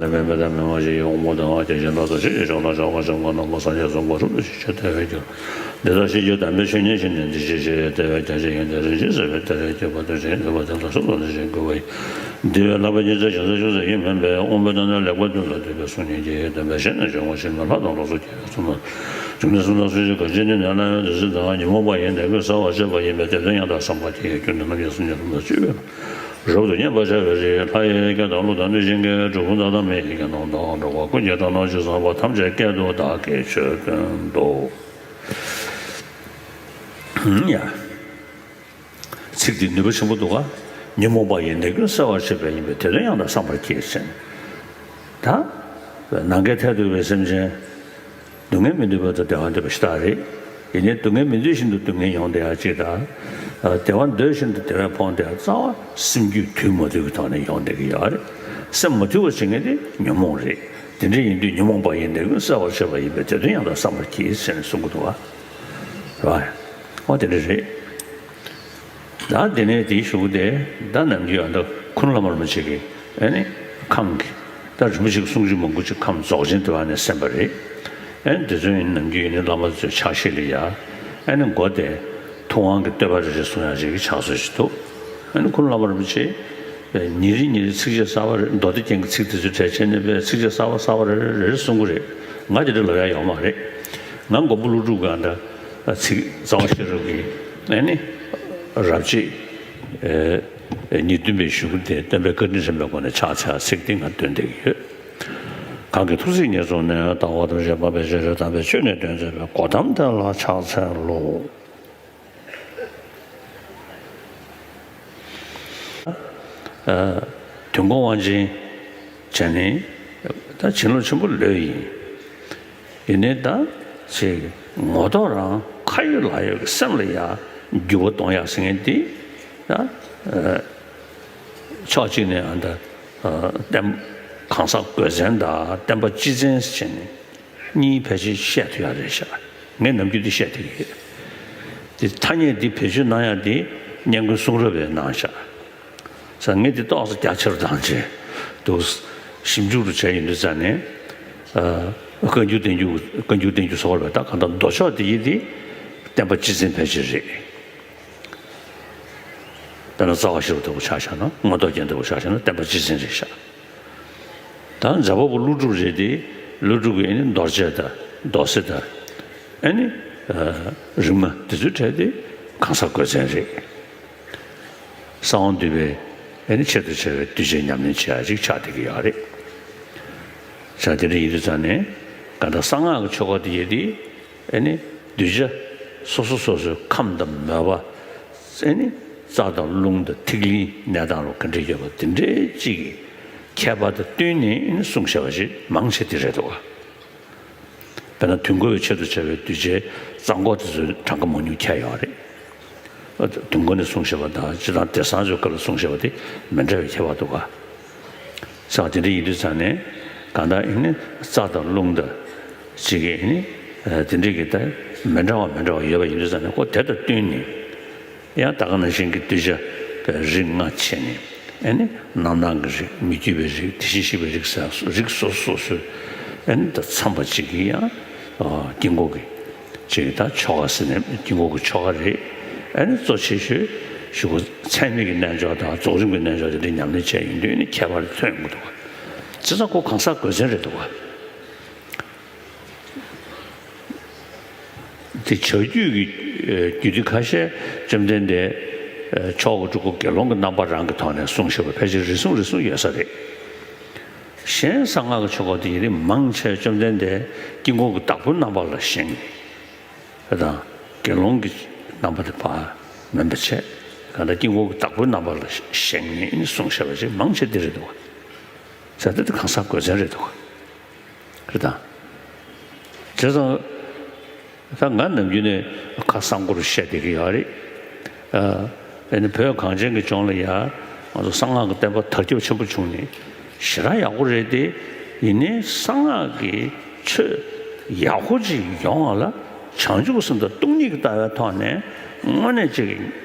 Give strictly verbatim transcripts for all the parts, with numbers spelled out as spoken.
ལས་མེད་པའི་དང་མི་མང་ཞིག་ཡིན། དབང་པོ་དང་ང་རྒྱལ་གཞན་དག་ཏུ་ཞིག་ཡིན། ཕྱོགས་དང་ཕྱོགས་པ་ཕྱོགས་མཁའ་རྣམས་པ་སངས་རྒྱས་གསུང་གོ་ཧྲུལ་དུ་ཞིག་ཆོས་དལ་བའི་རྒྱུ། འདི་དག་ཤེས་རྒྱུ་དམ་པའི་ཆོས་ཉིད་ཕྱིར་ནི་འདི་ཞེས་བཤད། དལ་བའི་རྒྱ་ཆེ་ཡིན་ཏེ་རིན་ཆེན་ཟེར་བའི་དལ་བའི་རྒྱུ་བ་དོན་ཅན་ཐོས་པ་དེ་ལ་སོགས་པ་འདི་ཞེས་བཀོད་པ་ཡིན། འདི་བས་ལྷག་པའི་ཉེར་འཚོའི་རྒྱལ་སྲས་ཆོས་ཟེར་ཡུལ་མིན་པས། དབང་པོའི་སྟོབས་ནི་ལེགས་པར་ཐོས་ལ་འདུད་པས་གསུང་ཉན་གྱི། སྟོན་པས་བཤད་ནས་བྱུང་བ་ཞིག་མིན། ལྷ་དང་ལོགས་སུ་སྐྱེས་པའི་བསོད་ནམས། འབྱུང་གནས་གསུམ་དང་སུ་ཞིག་གང་ཇི་སྙེད་ནས། སླར་ཡང་འདི་སྲིད་དུ་ཉོན་མོངས་པ་ཡི་ནད་ཀུན་སེལ་བར་བྱེད་པ་ཡིན་པས། དེ་དོན་ཡང་དག་བསམ་པར་གྱིས། ཁྱོད་ནི་རྣམ་མཁྱེན་སངས་རྒྱས་ཐོབ་ནས་སྤྱོད་པའི་ལམ། རབ་ཏུ་བསྙེན་པར་བྱ་བའི་རིགས། ལྷ་ཡི་སྐད་དང་ཀླུ་དང་གནོད་སྦྱིན་སྐད། གྲུལ་བུམ་དག་དང་མི་ཡི་སྐད་རྣམས་དང་། འགྲོ་བ་ཀུན་གྱི་སྒྲ་རྣམས་ཇི་ཙམ་པ། ཐམས་ཅད་སྐད་དུ་བདག་གིས་ཆོས་སྟོན་ཏོ། ཡ། ཚིག་འདི་ནུས་པ་ཆེན་པོ་འདུག་ག་ཉོན་མོངས་པ་ཡི་ནད་ཀུན་སེལ་བར་བྱེད་པ་ཡིན་པས། དེ་དོན་ཡང་དག་བསམ་པར་གྱིས་ཟེར་ནས། ད་ནམ་མཁའི་མཐས་གཏུགས་པའི་སེམས་ཅན། སྡུག་བསྔལ་མི་འདོད་པ་དང་བདེ་བ་འདོད་པ་ཞེ་དྲག་རེད། ཡིན་ནའི་སྡུག་བསྔལ་མི་འདོད་བཞིན་དུ་སྡུག་བསྔལ་ཡོང་བསྡད་ཡ་གཅིག་དང་། བདེ་བ་འདོད་བཞིན་དུ་བདེ་བས་ཕོངས་བསྡད་ཡ། རྩ་བ་སེམས་རྒྱུད་དུལ་མ་ཐུབ་ཀྱི་ཐོག་ནས་ཡོང་བསྡད་ཀྱི་ཡོད་རེད། སེམས་མ་དུལ་བ་བྱེད་མཁན་དེ་ཉོན་མོངས་རེད། དེ་འདྲ་ཡིན་དུས་ཉོན་མོངས་པ་ཡི་ནད་ཀུན་སེལ་བར་བྱེད་པ་ཡིན་པས། དེ་དོན་ཡང་དག་བསམ་པར་གྱིས་ཟེར་ནས་གསུང་གི་འདུག་བ། རེད་བ། ཨོ་དེ་འདྲ་རེད། ད་དེ་ནས་དེའི་གཞུག་གུ་དེ་ད་ནམ་རྒྱུན་ཨ་ད་ཁུ་ནུ་བླ་མ་རིན་པོ་ཆེ་གིས་ཨ་ནི་ཁམས་ཀྱི་ད་རིན་པོ་ཆེ་གི་གསུང་ཆོས་མང་པོ་ཅིག་ཁམས་རྫོགས་ཆེན་དེ་བ་ནས་གསན་པ་རེད། ཨ་ནི་དེ་ཚོ་ཡིན་ནམ་རྒྱུན་ཡིན་ནི་བླ་མ་ཚོའི་ཕྱག་བཞེས་ལ་ཡ། ཨ་ནི་མགོ་དེ་ཐུབ་དབང་གི་བསྟོད་པ་རེ་རེ་གསུང་ཡ་ཞིག་གི་ཕྱག་སྲོལ་ཞིག་འདུག་ཨ་ནི་ཁུ་ནུ་བླ་མ་རིན་པོ་ཆེ་ཉིན་རེ་ཉིན་རེ་ཚིགས་བཅད་གསར་པ་རེ་མདོ་སྡེ་རྒྱན་གྱི་ཚིག་དེ་ཚོ་གྲས་བྱས་ནས་པའི་ཚིགས་བཅད་གསར་པ་གསར་པ་རེ་རེ་རེ་རེ་གསུང་གི་རེད། ང་དེ་འདྲ་ལབ་ཡ་ཡོད་མ་རེད། ང་མགོན་པོ་ཀླུ་སྒྲུབ་གི་ཨ་ད་ཚིག་རྩ་བ་ཤེས་རབ་ཀྱི་ཨ་ནི་རབ་བྱེད། ཨེ། ཉེར་བདུན་པའི་གཞུག་གུ་དེ་སྟོན་པའི་བཀའ་དྲིན་དྲན་པའི་སྒོ་ནས་ཕྱག་འཚལ་ཚིག་འདི་ང་འདོན་བསྡད་ཀྱི་ཡོད། གང་གི་ཐུགས་སྲས་ཉེར་བཟུང་ནས། ལྟ་བ་ཐམས་ཅད་སྤངས་པའི་ཤེས་རབ་དམ་པའི་ཆོས་ནི་སྟོན་མཛད་པའི་གོ་ཏམ་དེ་ལ་ཕྱག་འཚལ་ལོ། ཨ། དུས་འཁོར་དབང་ཆེན་བྱས་ནས་ད་བྱིན་རླབས་ཆེན་པོ་ལོས་ཡིན། ཡིན་ནའི་ད་ཅིག་ངོ་ཐོག་རང་ཁ་ཡོད་ལག་ཡོད་ཀྱི་སེམས་ལ་ཡ་འགྱུར་བ་གཏོང་ཡག་ཟེར་མཁན་འདི་ད་ཕྱོགས་གཅིག་ནས་ཨ་ད་བསྟན་གང་ཟག་གོས་བཙན་དང་བསྟན་པ་སྤྱི་བཙན་ཟེར་ནས་གཉིས་ཕལ་ཆེར་བཤད་ཐུབ་ཡག་རེད་ཤག་ངས་ནམ་རྒྱུན་འདི་བཤད་བསྡད་ཀྱི་ཡོད། དེ་ཐ་སྙད་འདི་བེད་སྤྱོད་གནང་ཡག་འདི་སྙན་ཁུལ་གསུང་རབ་པས་གནང་ཤག་ས་ངས་འདི་ཏོག་ཙམ་རྒྱ་ཆེར་བཏང་བྱས་འདུག་ཞིབ་འཇུག་རུ་བྱས་ཡོང་དུས་ཙང་ནས། ཨ། བཀའ་འགྱུར་བསྟན་འགྱུར་བཀའ་འགྱུར་བསྟན་འགྱུར་སོགས་པའི་ད་གང་ལྟར་མདོ་ཕྱོགས་དེ་ཡི་དེ་བསྟན་པ་སྤྱི་བཙན་ཕལ་ཆེར་རེད། དཔེར་ན་རྩ་བ་ཤེས་རབ་ལྟ་བུ་ཆ་བཞག་ན། མངོན་རྟོགས་རྒྱན་ལྟ་བུ་ཆ་བཞག་ན་བསྟན་པ་སྤྱི་བཙན་རེད་ཤག་ད་མཛད་པ་པོ་ཀླུ་སྒྲུབ་རེད་དེ། ཀླུ་སྒྲུབ་ཀྱི་ཨ་ནི་མདོ་རྒྱུད་དང་མདོ་སྲིད་དང་། ཨ་ནི་རིག་མ་དེ་ཚོའི་གྲས་དེ་གང་ཟག་གོས་བཙན་རེད། གསང་བ་འདུས་པའི་ཨ་ནི་ཆེད་དུ་བྱ་བའི་གདུལ་བྱའི་ཉམས་ལེན་བྱེད་ཡ་ཅིག་ཆགས་བསྡད་ཀྱི་ཡོད་རེད། ས་དེ་འདྲ་ཡིན་དུས་ཙང་ནས་གང་ལྟར་གསང་སྔགས་ཀྱི་ཆོ་ག་དེ་ཡོད་དེ། ཨ་ནི་གདུལ་བྱ་སོ་སོ་སོ་སོའི་ཁམས་དང་མོས་པ། ཨ་ནི་རྩ་དང་རླུང་དང་ཐིག་ལེའི་གནས་སྟངས་ལ་ག་འདྲ་ཡོད་པ་དེ་འདྲའི་གཅིག་གི་ཁྱད་པར་དང་བསྟུན་ནས་ཨ་ནི་གསུངས་བཞག་པ་ཞིག་མང་ཆེ་དེ་རེད་འདུག་ག་དཔེར་ན་དུས་འཁོར་བའི་ཆེད་དུ་བྱ་བའི་གདུལ་བྱའི་རྩ་འགོག་དེ་ཚོའི་གྲངས་ཀ་མང་ཉུང་ཁྱད་ཡོད་རེད། དུས་འཁོར་ནས་གསུངས་བཞག་པ་དང་སྤྱིར་བཏང་དེང་སང་ཚོའི་སྐབས་ལ་གསུངས་བཞག་པ་དེ་མི་འདྲ་བའི་ཁྱད་པར་འདུག་ག་ས་དེ་འདྲ་ཡིན་དུས་ཙང་ནས་གང་ལྟར་ཨ་ནི་རྩ་དང་རླུང་དང་གཅིག་གི་ཨ་ནི་དེ་འདྲའི་གི་ད་མི་འདྲ་བ་མི་འདྲ་བ་ཡོད་པ་ཡིན་དུས་ཙང་ནས་ཁོ་དེ་དང་བསྟུན་ནས། ཡང་ད་ག་ནང་བཞིན་གྱི་གདུལ་བྱ་རིགས་ལྔ་བྱས་ནས། ཨ་ནི་རྣམ་སྣང་གི་རིགས། མི་བསྐྱོད་པའི་རིགས། དེ་བཞིན་གཤེགས་པའི་རིགས་ཟེར་རིགས་སོ་སོ་སོའི་ཨ་ནི་དང་འཚམས་པ་གཅིག་གི་ཡང་དཀྱིལ་འཁོར་གྱི་གཅིག་གི་ད་ཆོ་ག་ཟེར་ནས་དཀྱིལ་འཁོར་གྱི་ཆོ་ག་རེད། ཨ་ནི་གཙོ་ཆེ་ཤོས་གཞུག་གུ་ཚད་མེད་ཀྱི་རྣལ་འབྱོར་དང་རྫོགས་རིམ་གྱི་རྣལ་འབྱོར་དེ་འདྲ་ཉམས་ལེན་བྱས་ཡོང་དུས་ཨ་ནི་ཁྱད་པར་ཐོན་ཡོང་གི་འདུག་ག་བྱས་ཙང་ཁོ་གང་ཟག་གོས་བཙན་རེད་འདུག་ག་དེ་བྱ་རྒྱུད་ཀྱི་རྒྱུད་སྡེ་ཁ་ཤས་བཅོམ་ལྡན་འདས་ཆོ་ག་དྲུག་པོ་དགེ་སློང་གི་རྣམ་པ་རང་གི་ཐོག་ནས་གསུངས་བཞག་པ་ཕལ་ཆེར་རེ་ཟུང་རེ་ཟུང་ཡོད་ས་རེད། གཞན་གསང་སྔགས་ཀྱི་ཆོ་ག་དེ་ཡི་རིགས་མང་ཆེ་བཅོམ་ལྡན་འདས་དཀྱིལ་འཁོར་གྱི་བདག་པོའི་རྣམ་པ་ལ་བཞེངས་ནས་དང་། དགེ་སློང་གི་རྣམ་པ་དེ་ཕར་མིན་པ་བྱས། གང་ལྟར་དཀྱིལ་འཁོར་གྱི་བདག་པོའི་རྣམ་པ་ལ་བཞེངས་ནས་གསུངས་བཞག་པ་ཅིག་མང་ཆེ་དེ་རེད་འདུག་ག་ས་དེ་དེ་གང་ཟག་གོས་བཙན་རེད་འདུག་ག་རེད་དང་། བྱས་ཙང་། ད་ང་ནམ་རྒྱུན་ནས་ཁ་གསང་སྐོར་བཤད་བསྡད་ཀྱི་ཡོད་རེད། ཨ་ནི་བོད་གངས་ཅན་གྱི་ལྗོངས་ལ་ཡ་ང་ཚོ་གསང་སྔགས་ཀྱི་བསྟན་པ་དར་ཁྱབ་ཆེན་པོ་བྱུང་ནས་ཞེ་དྲག་ཡག་པོ་རེད་དེ། ཡིན་ནའི་གསང་སྔགས་ཀྱི་ཆོས་ཡག་པོ་ཅིག་ཡོང་བ་ལ་བྱང་ཆུབ་སེམས་དང་སྟོང་ཉིད་ཀྱི་ལྟ་བའི་ཐོག་ནས་དངོས་གནས་ཅིག་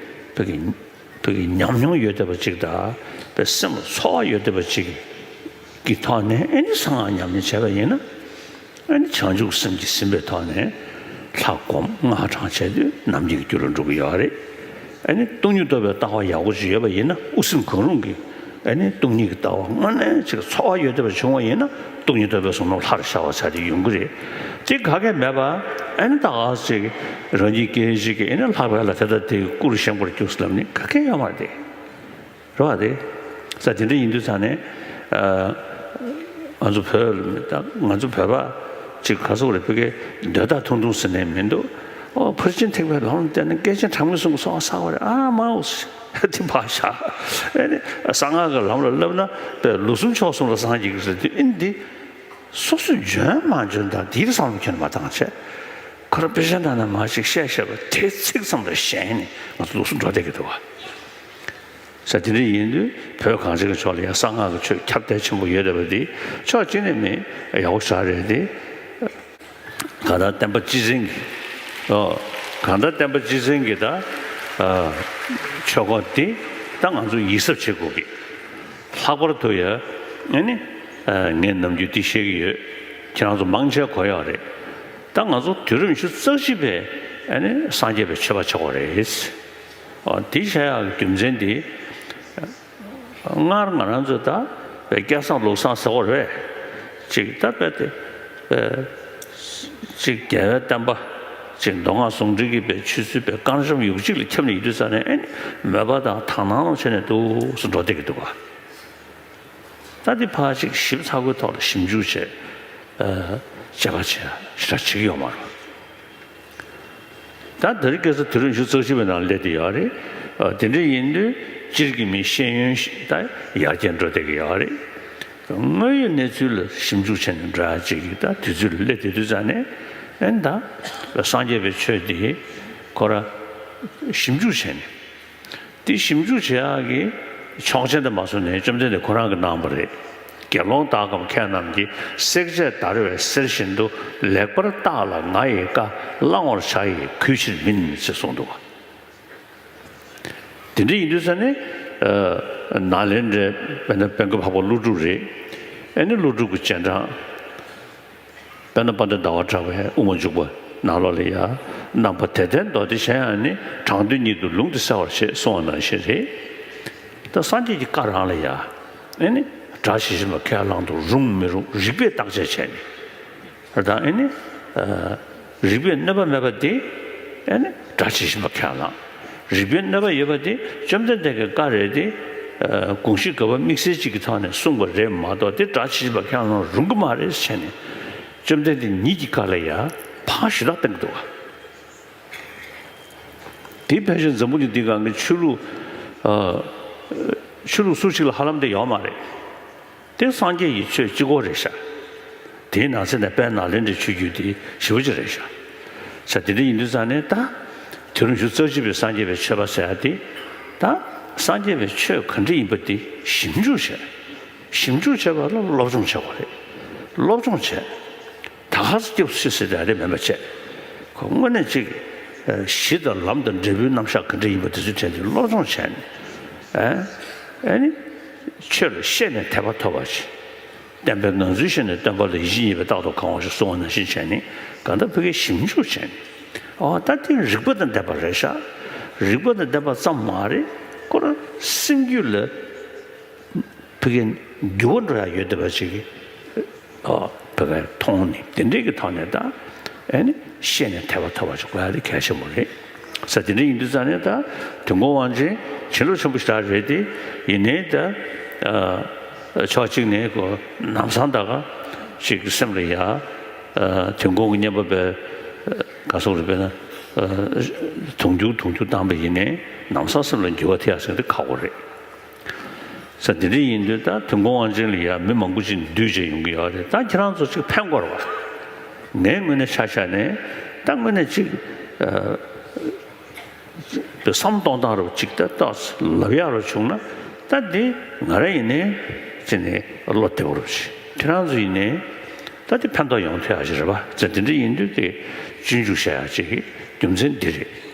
བོད་ཀྱི་བོད་ཀྱི་ཉམས་མྱོང་ཡོད་བསྡད་པ་ཅིག་དང་བོད་སེམས་ལ་ཚོར་བ་ཡོད་བསྡད་པ་ཅིག་གི་ཐོག་ནས་ཨེ་ནི་གསང་སྔགས་ཉམས་ལེན་བྱས་པ་ཡིན་ན། ཨ་ནི་བྱང་ཆུབ་སེམས་ཀྱིས་ཟིན་པའི་ཐོག་ནས་ལྷ་སྒོམ་སྔགས་བགྲང་བྱས་དུས་ནམ་མཁའི་རྒྱུ་རུ་འགྲོ་གི་ཡོད་རེད། ཨ་ནི་སྟོང་ཉིད་རྟོགས་པའི་ལྟ་བ་ཡག་པོ་ཅིག་ཡོད་པ་ཡིན་ན། དབུ་སེམས་གང་རུང་གིས་ཨ་ནི་སྟོང་ཉིད་ཀྱི་ལྟ་བ་དངོས་གནས་ཅིག་ཚོར་བ་ཡོད་བསྡད་པ་བྱུང་བ་ཡིན་ན། སྟོང་ཉིད་རྟོགས་པའི་བསོད་ནམས་ལྷར་ཤར་བ་ཆགས་ཏེ་ཡོང་གི་རེད། དེ་ག་གེ་མེད་པ་ཨ་ནི་ད་ག་ཅིག་རང་ཉིད་སྐད་ཅིག་གིས་ཨ་ནི་ལྷག་པའི་ལ་དེ་ལྟ་དེ་སྐུ་རུ་བཞེངས་པར་གྱུར་ལབ་ནི་ག་གེ་ཡོད་མ་རེད་དེ། རེད་བ་དེ། ས་དེ་འདྲ་ཡིན་དུས་ཙང་ནས། ཨ། ང་ཚོ་བོད་ལ་ད་ང་ཚོ་བོད་པ་ཅིག་ག་ཚོད་རེད། ཕ་གི་འདོད་ཐག་ཐུང་ཐུང་ཟེར་ནས་མི་འདུག། ཨོ་ཕར་ཕྱིན་ཐེག་པའི་ལམ་ལ་བསྟེན་ནས་སྐད་ཅིག་གྲངས་མེད་གསུམ་གྱི་ཚོགས་བསགས་པ་རེད། ཨ་མའོ། དེ་ཕར་བཞག། ཨེ་ནི་གསང་སྔགས་ཀྱི་ལམ་ལ་བསླབ་ན་པའི་ལུགས་གསུམ་ཕྱོགས་གསུམ་ལ་སངས་རྒྱས་ཀྱི་ཟེར་དུས། ཨེ་འདི་སོ་སོས་འཇོན་མ་འཇོན་དང་དེའི་བསམ་བློ་ཁྱོན་མ་བཏང་བྱས། ཁོ་རང་དཔེ་ཆ་ནང་ན་མ་ཅིག་བཤད་བཤད་པ་དེ་ཚིག་ཙམ་ལ་ཞེན་ནས་ང་ཚོ་ལུགས་སུ་འགྲོ་བསྡད་ཀྱི་འདུག་བ། ས་དེ་འདྲ་ཡིན་དུས་བོད་གངས་ཅན་གྱི་ཕྱོགས་ལ་ཡང་གསང་སྔགས་ཀྱི་ཆོས་ཁྱབ་གདལ་ཆེན་པོ་ཡོད་བསྡད་པ་འདི་ཕྱོགས་གཅིག་ནས་མི་ཡག་པོ་ཞེ་དྲག་རེད་དེ། གང་ལྟར་བསྟན་པ་སྤྱི་བཙན་གྱི། ཨོ། གང་ལྟར་བསྟན་པ་སྤྱི་བཙན་གྱི་ད། ཨ། ཆོས་སྐོར་འདི་ད་ང་ཚོ་ཡིད་གཟབ་བྱེད་དགོས་ཀྱི། ལྷག་པར་དུ་ཡ། ཨ་ནི། ཨ། ངས་ནམ་རྒྱུན་འདི་བཤད་ཀྱི་ཡོད། ཁྱེད་རང་ཚོ་མང་ཆེ་གོ་ཡོད་རེད། ད་ང་ཚོ་དུས་རབས་ཉི་ཤུ་རྩ་གཅིག་པའི་ཨ་ནི་སངས་རྒྱས་པའི་ཆོས་པ་ཆགས་པ་རེད། ཨོ། འདི་བྱ་ཡག་གི་རྒྱུ་མཚན་འདི། སྔར་ང་རང་ཚོ་ད་བའི་སྐལ་བཟང་ལུགས་བཟང་ཟེར་བ་རེད། ཅིག་ད་བས་ཏེ། བས། ཅིག་རྒྱལ་བའི་བསྟན་པ། ཅིག་མདོ་སྔགས་ཟུང་འབྲེལ་གྱི་བའི་ཆོས་ཚུལ་བའི་བསྐང་བཤམས་ཡུག་གཅིག་ལ་ཁྱབ་ནས་ཡོད་དུས་ཙང་ནས། ཨེ་ནི་མོས་པ་དང་དག་སྣང་ལ་བྱས་ནས་འདུག་སེ་འགྲོ་བསྡད་ཀྱི་འདུག་བ། ད་འདི་ཕར་ཅིག་ཞིབ་ཚགས་པོའི་ཐོག་ལ་ཞིབ་འཇུག་བྱས། ཨ། དཔྱད་པ་བྱས་ཞེ་དྲག་བྱེད་ཀྱི་ཡོད་མ་རེད། ད་དེ་རིང་ཁ་སང་དུས་རབས་ཉི་ཤུ་རྩ་གཅིག་པའི་ནང་སླེབས་བསྡད་ཡོད་རེད། ཨ། དེ་འདྲ་ཡིན་དུས་སྤྱིར་གྱི་མིའི་ཤེས་ཡོན་ཞིག་ད་ཡར་རྒྱས་འགྲོ་བསྡད་ཀྱི་ཡོད་རེད། དངོས་ཡོད་གནས་ཚུལ་ལ་ཞིབ་འཇུག་བྱས་ནས་འགྲོ་ཡག་ཅིག་གི་ད་དུས་ཚོད་ལ་སླེབས་བསྡད་དུས་ཙང་ནས། ཨེ་ནི་ད་སངས་རྒྱས་པའི་ཆོས་འདི་ཁོ་ར་ཞིབ་འཇུག་བྱས་ནས། དེ་ཞིབ་འཇུག་བྱེད་ཡག་གི་ཆོག་མཆན་དེ་མ་བཟོས་ནས་བཅོམ་ལྡན་འདས་ཁོ་རང་གིས་གནང་བ་རེད། དགེ་སློང་དག་གམ་མཁས་རྣམས་ཀྱིས། བསྲེག་བཅད་བརྡར་བའི་གསེར་བཞིན་དུ། ལེགས་པར་བརྟགས་ལ་ང་ཡི་བཀའ། བླང་བར་བྱ་ཡི་གུས་ཕྱིར་མིན། ཞེས་གསུངས་འདུག་བ། དེ་འདྲ་ཡིན་དུས་ཙང་ནས། ཨ། ནཱ་ལེནྡྲའི་དཔེར་ན་དཔལ་མགོན་འཕགས་པ་ཀླུ་སྒྲུབ་རེད། ཨ་ནི་ཀླུ་སྒྲུབ་ཀྱི་རྗེས་འབྲང་། དཔེར་ན་དཔལ་ལྡན་ཟླ་བ་གྲགས་པའི་དབུ་མ་འཇུག་པ་ནང་ལོགས་ལ་ཡ། རྣམ་པ་དད་ལྡན་མདོ་སྡེ་གཞན་ཡང་ནི། དྲང་དོན་ཉིད་དུ་ལུང་འདི་གསལ་བར་བྱེད་གསུང་བ་ནང་བཞིན་རེད། ད་སངས་རྒྱས་ཀྱི་བཀའ་རང་ལ་ཡ། ཨེ་ནི་སྒྲ་ཇི་བཞིན་པ་ཁས་བླང་དུ་རུང་མི་རུང་རིགས་པས་བརྟག་དཔྱད་བྱས་ནས། ད་ཨེ་ནི། ཨ། རིགས་པས་གནོད་པ་མེད་པ་དེ། ཨེ་ནི་སྒྲ་ཇི་བཞིན་པ་ཁས་བླང་། རིགས་པས་གནོད་པ་ཡོད་པ་དེ་བཅོམ་ལྡན་འདས་ཀྱི་བཀའ་རེད་དེ། ཨ། དགོངས་གཞི་དགག་པ་དམིགས་བསལ་གཅིག་གི་ཐོག་ནས་གསུངས་པ་རེད་མ་གཏོགས་དེ་སྒྲ་ཇི་བཞིན་པ་ཁས་བླང་རུང་གི་མ་རེད་ཟེར་ནས། བཅོམ་ལྡན་འདས་ཉིད་ཀྱི་བཀའ་ལ་ཡ་ཕར་ཞུ་དག་བཏང་གི་འདུག་བ། དེ་ཕལ་ཆེར་འཛམ་བུ་གླིང་འདི་སྒང་གི་ཆོས་ལུགས། ཨ། ཆོས་ལུགས་སུ་ཞིག་ལ་ཧ་ལམ་དེ་ཡོད་མ་རེད། དེ་སངས་རྒྱས་ཀྱི་ཆོས་གཅིག་པོ་རེད་ཤག། དེའི་ནང་ཚན་ནས་དཔལ་ནཱ་ལེནྡྲའི་ཆོས་བརྒྱུད་དེ་ཞེ་པོ་ཅིག་རེད་ཤག། ས་དེ་འདྲ་ཡིན་དུས་ཙང་ནས་ད། དུས་རབས་ཉི་ཤུ་རྩ་གཅིག་པའི་སངས་རྒྱས་པའི་ཆོས་པ་ཟེར་ཡ་དེ། ད་སངས་རྒྱས་པའི་ཆོས་ག་འདྲ་ཡིན་པ་དེ་ཞིབ་འཇུག་བྱས། ཞིབ་འཇུག་བྱས་པ་ལ་སློབ་སྦྱོང་བྱེད་དགོས་རེད། སློབ་སྦྱོང་བྱས། ད་ག་སེ་སྐྱབས་སུ་མཆི་ཟེར་ཡ་དེ་མིན་པ་བྱས། ཁོ་དངོས་གནས་ཅིག། ཨ། གཞི་དང་ལམ་དང་འབྲས་བུའི་རྣམ་གཞག་ག་འདྲ་ཡིན་པ་དེ་ཚོའི་གྲས་དེ་སློབ་སྦྱོང་བྱས་ནས། ཨ། ཨ་ནི། ཆོས་ལ་ཤེས་ནས་དད་པ་ཐོབ་པ་ཞིག། བསྟན་པའི་ངང་ཚུལ་ཤེས་ནས་སྟོན་པ་ལ་ཡིད་ཆེས་ཉེས་པའི་རྟག་ཏུ་གང་བ་ཞིག་གསུང་བ་ནང་བཞིན་བྱས་ནས་གང་ལྟར་ཕ་གིར་ཞིབ་འཇུག་བྱས་ནས། ཨོ་ད་དེ་རིགས་པ་དང་ལྡན་པ་རེད་ཤག། རིགས་པ་དང་ལྡན་པ་ཙམ་མ་རེད། ཁོ་རང་སེམས་རྒྱུད་ལ་ཕ་གིར་འགྱུར་བ་འགྲོ་ཡག་ཡོད་བསྡད་པ་ཅིག་གི། ཨོ་ཕ་གིར་མཐོང་ནས་དེ་འདྲས་ཀྱི་ཐོག་ནས་ད། ཨེ་ནི་ཤེས་ནས་དད་པ་ཐོབ་པ་ཞིག་དགོས་ཡག་དེ་གལ་ཆེན་པོ་རེད། ས་དེ་འདྲ་ཡིན་དུས་ཙང་ནས་ད་དུས་འཁོར་དབང་ཆེན་བྱིན་རླབས་ཆེན་པོ་ཞེ་དྲག་རེད་དེ། ཡིན་ནའི་ད། ཨ། ཕྱོགས་གཅིག་ནས་ཁོ་ལམ་སང་ད་ག་ཅིག་གི་སེམས་ལ་ཡ། ཨ། དུས་འཁོར་གྱི་བསྙེན་པ་པའི། ཨ། ག་སོགས་རེད་པས་ན། ཨ། དུང་ཕྱུར་དུང་ཕྱུར་བཏང་པ་ཡིན་ནའི་ལམ་སང་སེམས་ལ་འགྱུར་བ་ཐེབས་ཡག་ཟེར་དེ་ཁག་པོ་རེད། ས་དེ་འདྲ་ཡིན་དུས་ད་དུས་འཁོར་དབང་ཆེན་ལ་ཡ་མི་མང་པོ་ཅིག་འདུས་བྱས་ཡོང་གི་ཡོད་རེད། ད་ཁྱེད་རང་ཚོ་ཅིག་ཕན་དགོས་རེད་བ། ངའི་ངོས་ནས་ཆ་བཞག་ནས་ད་དངོས་གནས་ཅིག། ཨ། བསམ་གཏོང་སྟངས་རུ་ཅིག་ད་ཏོག་ཙམ་ལབ་ཡག་རུ་བྱུང་ན། ད་འདི་ང་རང་ཡིན་ནའི་ཅི་ནས་བློ་བདེ་བོ་རུ་ཞིག། ཁྱེད་རང་ཚོ་ཡིན་ནའི་ད་འདི་ཕན་ཐོགས་ཡོང་ཐུབ་ཡག་ཞིག་རེད་བ། ཙེ་དེ་འདྲ་ཡིན་དུས་དེ་སྤྱོད་འཇུག་བྱ་ཡག་ཅིག་གི་རྒྱུ་མཚན་འདི་རེད།